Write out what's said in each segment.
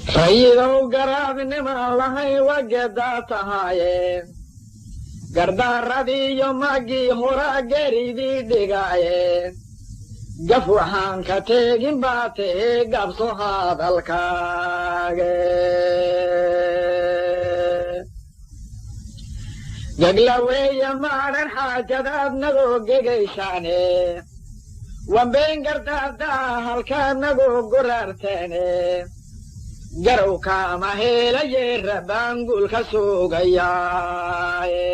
Rayidow garaadnimaan lahayn wagedaa tahaaye, gardaaradiiyo maggii horaa geridii dhigaaye, gaf waxaan ka teegin baa tahee, gabso hadalkaage. Gagla weeye maadhan xaajadaad nagoo gegaysaane, wambeen gardaardaa halkaad nagoo goraarteene, garow kaama heelaye rabbaanguul ka sugayaaye.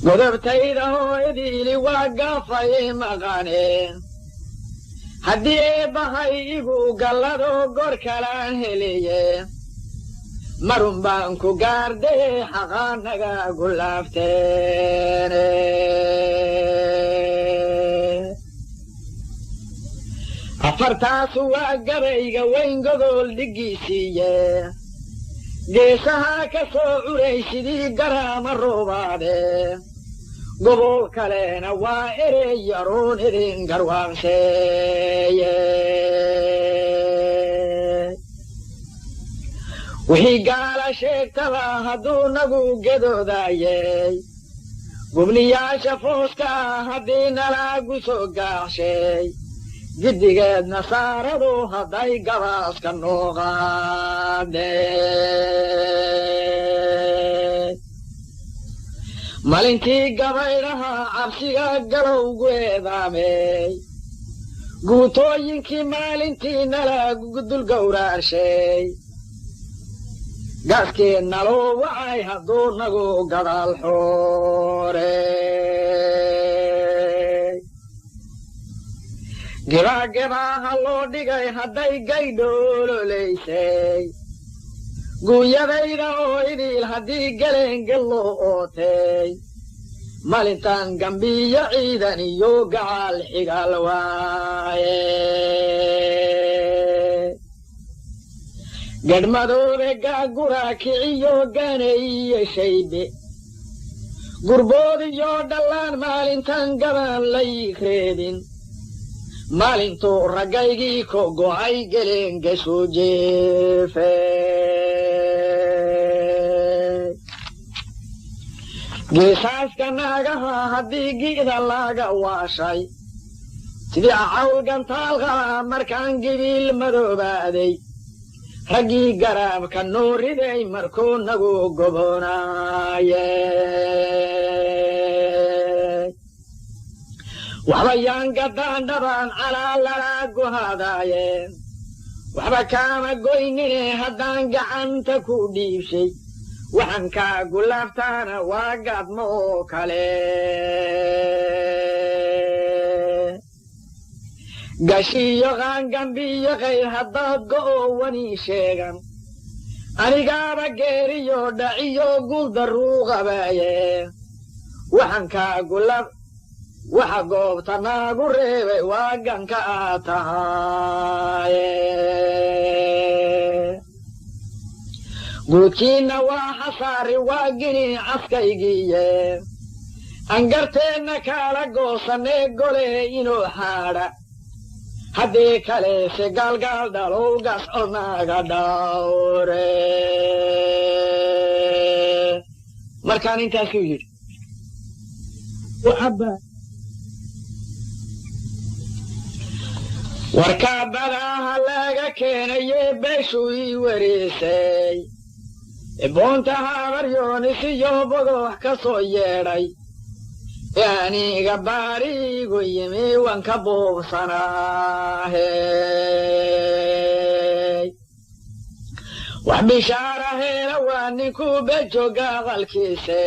Godobtayda hooyadiili waa gaafay maqane, haddii eebbahay igu galladoo gor kalaan heliye, marun baan ku gaardee xaqaanaga gulaafteene. Afartaasu waa gabayga weyn gogol dhiggiisiiye, geesaha ka soo curay sidii garaama roobaade, gobol kalena waa erey yaroon idin garwaaqseeye. Wixii gaala sheegtaba hadduu nagu gadoodaayey, gubniyaasha fooska haddii nalaagu soo gaacshay, giddigeed nasaaradu hadday gabaaska noo qaadeen, malintii gabaydhaha cabsiga galowgu eedaamey, guutooyinkii maalintii nalagu dulgowraarshay, gaaskii naloo wacay hadduu nagu gadaal xoorey, gibaagebaaha loo dhigay hadday gaydhoololeysay, guunyadayda oo idiil haddii geleengel loo ootay, maalintan gambiyo ciidan iyo gacaal xigaal waaye. Gadhmadoobe gaagura kiciyo ganeeye shaybe, gurbood iyo dhallaan maalintan gabaan lay reebin, maalintuu raggaygii ko go'ay geleen gesuu jeefe. Geesaaska naagaha haddii gi'da laga waashay, sidii acawl gantaal qaba markaan gibiil madoobaaday, raggii garaabka noo riday markuu nagu gobonaaye. Waxba yaan gadaan dhabaan calaa guhadaaye, waxba kaama goynine haddaan gacanta ku dhiibshay, waxaan kaa gulaaftaana waa gaadmo oo kale. Gashiyo qaangambiyo qayr haddaad go'oo wani sheegan, anigaaba geeriyo dhaciyo guuldarruu qabaaye, waxaan kaa gulaf waxa goobta naagu reebay waa ganka aad tahaye. Guudkiinna waa xasaari waa gini caskaygiiye, angarteenna kaala goosanee gole inuu xaadha, haddii kaleese gaalgaal dhalowgas colnaaga dhawre. Markaan intaasuu yidhi, warkaa badaaha laga keenaye beeshuu ii wareysay, boonta habaryoonis iyo bogox ka soo yeedhay, ee aniga baariigu yimi waan ka buubsanaahe. Wax bishaara heela waa ninkuu bejoga aqalkiise,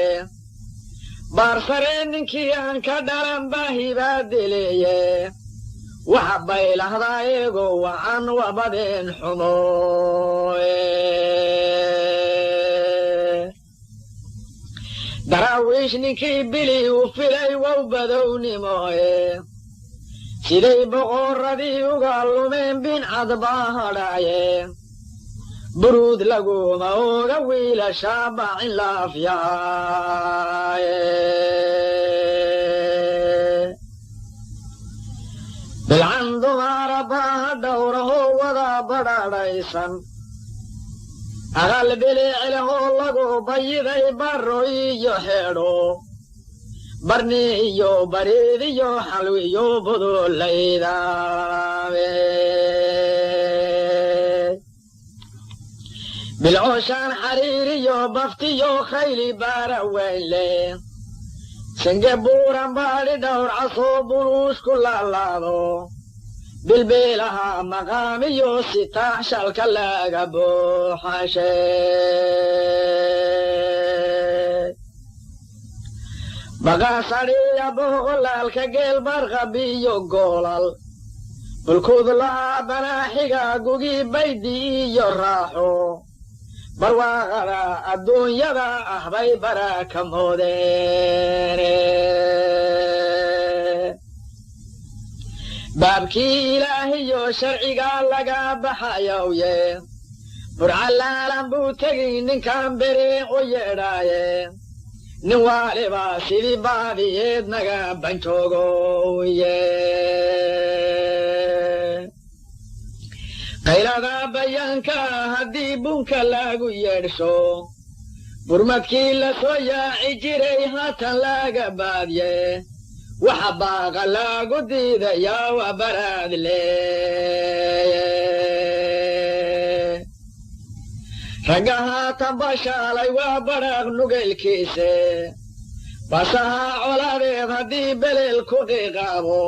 baarsaree ninkii aan ka dhalan baahibaa dileeye, waxa baylahdaa eego wacan wabadeen xumo. Daraawiish ninkii bili u filay wow badownimoe, siday boqorradii uga lumeen bincad baa hadhaaye, buruud laguma oga wiilashaa baacin laafyaaye. badhaadhaysan aqal biliclehoo lagu bayiday barro iyo xeedho barni iyo bariidiyo xalwiyo budulaydaame bilcooshaan xariiriyo baftiyo khayli baara weynle sange buuran baadhi dhowr casoo buluush ku laalaado bilbiilaha maqaamiyo sitaax shalka laga buuxashe baqaasadhiya boqolaalka geel barqabiyo goolal bulkuud lahaa banaaxiga gugi baydi iyo raaxo barwaaqada adduunyada ah bay baraka moodeene baabkii ilaahiyo sharciga laga baxayawye burcalaalan buu tegi ninkan bere u yeedhaaye nin waaliba sidii baadiyeed naga banjoogoye qaylada bayaanka haddii bunka lagu yeedhsho burmadkii la soo yaaci jiray haatan laga baadye waxa baaqa lagu diidayaa waa baraad leeye ragga haatan bashaalay waa badhaaq nugaylkiise basaha coladeed haddii beleel ku qiiqaabo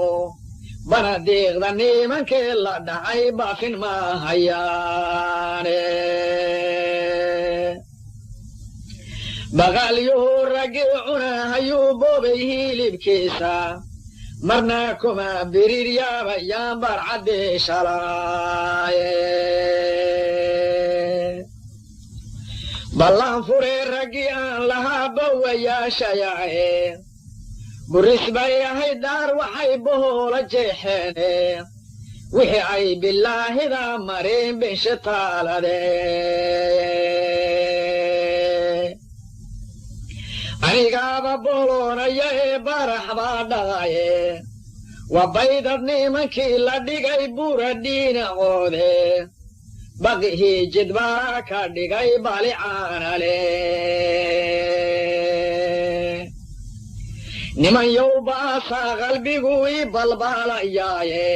bana diiqda nimankii la dhacay baafin ma hayaane baqaalyuhu raggii cunahayuu boobay hilibkiisa marna kuma biriir yaabayaan barcaddii shalaaye ballan furee raggii aan lahaa bawayaashayaaye buris bay ahayd daar waxay bohoola jeexeene wixii ay bilaahida mareen benshitaalade anigaaba booloonaya ee barax baa dhaqaye waa baydad nimankii la dhigay buura dhinacoode baqihii jidbaa ka dhigay balicaanale niman yow baasaa qalbigu ii balbaalayaaye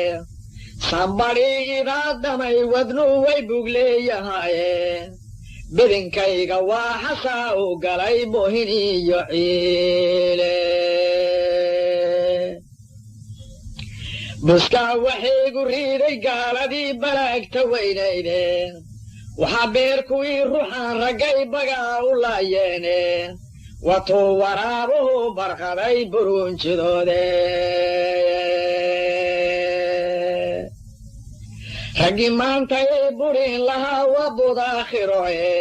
sambadhi idaadamay wadnu way bugleeyahaye bidinkayga waa xasaa u galay bohin iyo ciile buskaa waxaygu riiday gaaladii balaagta weynayde waxaa beer kuwii ruxaan raggay bagaa u laayeene watuu waraabuhu barqaday buruunjidoode raggii maantayay burin lahaa waa budaakhiroye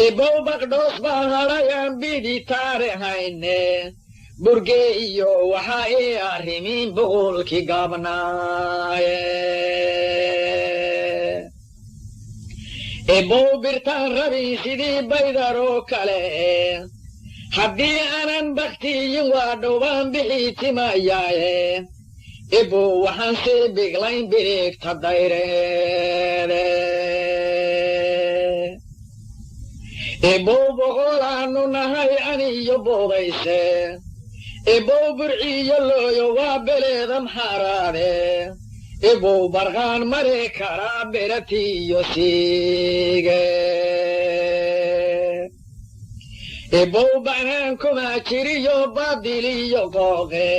ebow baqdhoos baa hadhayaan bidi taarehayne burge iyo waxaa ii arrimiin boqolkii gaabnaaye ebow birtaan rabin sidii baydaroo kale haddii aanan baktiyin waa dhowbaan bixii timayaaye ebow waxaan sii biglayn biriigta dayreede ebow boqolaannu nahay aniyo boodayse ebow burciyo looyo waa beleeda maxaaraade ebow barqaan mari karaa beratiyo siige ebow banaan kuma jiriyo baadiliyo qooqe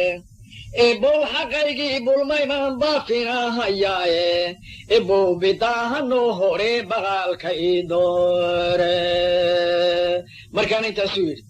ebow xaqaygii bulmaymaan baafinahayaaye ebow bidaahanoo hore baqaalka ii doore. Markaan intaasuu yidhi